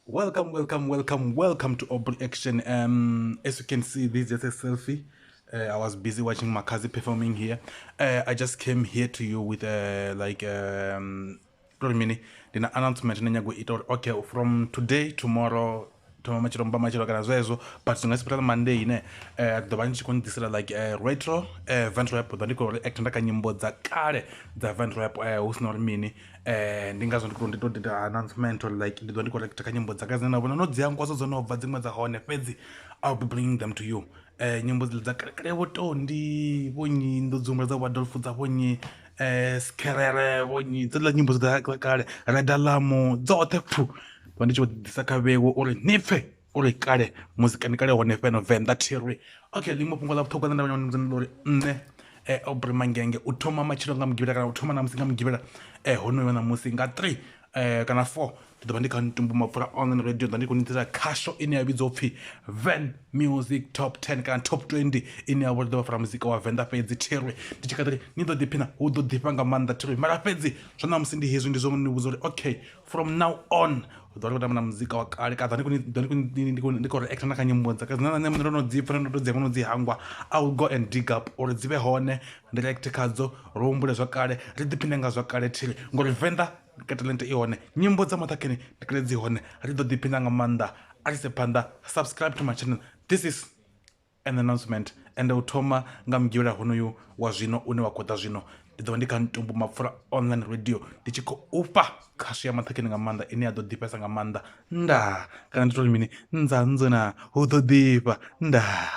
Welcome, welcome, welcome, welcome to Aubrey Action. As you can see, this is just a selfie. I was busy watching Makhadzi performing here. I just came here to you with like tori mini ndi na announcement ine nyago ita uri okay from today tomorrow thoma matshelo mba matshelo kana zwezwo but zwi nga si fhira Monday ine ḓo vha ndi tshi khou ni ḓisela like retro vent rap ḓo ndi khou react nda kha nyimbo dza kale dza vent rap hu si na uri mini. Ndi ngazwo ndi khou ndi to ita announcement uri like ndi ḓo ndi khou react kha nyimbo dzanga dzine na vhona no dzi hangwa dzo no bva dziṅwe dza hone fhedzi I'll be bringing them to you. Nyimbo dza kale kale vho Tondi vho nnyi ndo dzi humbula dza vho Adolf dza vho nnyi Skerere vho nnyi dzedziḽa nyimbo dza kale Red Alarm dzoṱhe pfhu vha ndi tshi vho ḓisa kha vheiwe uri ni pfhe uri kale muzika ndi kale hone fheno venḓa thiri. Okay ḽiṅwe fhungo ḽa vhuṱhogwa nda ndi uri nṋe Aubrey Mangenge u thoma matshelo nga mugivhela kana u thoma ṋamusi nga mugivhela honoyo ṋamusi nga 3 kana 4 ndi ḓo vha ndi kha Ntumbu Mapfura online radio ḓo ndi khou ni ḓisela khasho ine ya vhidzwa upfhi Ven Music Top 10 kana Top 20 ine ya vha uri ḓo vha fara muzika wa venḓa fhedzi thiri ndi tshi kha ḓi ni ḓo ḓiphina hu ḓo ḓifha nga maanḓa thiri mara fhedzi zwa ṋamusi ndi hezwi ndi zwo ni vhudza uri okay from now on ḓo ri khou tamba na muzika wa kale kana ndi khou react na kha nyimbo dza kale dzine nṋe ndo no dzi pfha ndo to dzi no dzi hangwa. I will go and dig up uri dzi vhe hone ndi react khadzo ri humbule zwa kale ri ḓiphine nga zwa kale thiri ngori venḓa ka talent i hone nyimbo dza maṱhakheni ndi kale dzi hone ri ḓo ḓiphina nga maanḓa. A ri ise phanḓa subscribe to my channel, this is an announcement ende u thoma nga mugivhela honoyu wa zwino une wa khou ḓa zwino ndi ḓo vha ndi kha Ntumbu Mapfura online radio ndi tshi khou ufha khasho ya maṱhakheni nga maanḓa ine ya ḓo ḓifhesa nga maanḓa ndaa kana ndi tori mini nzanzuna hu ḓo ḓifha ndaa.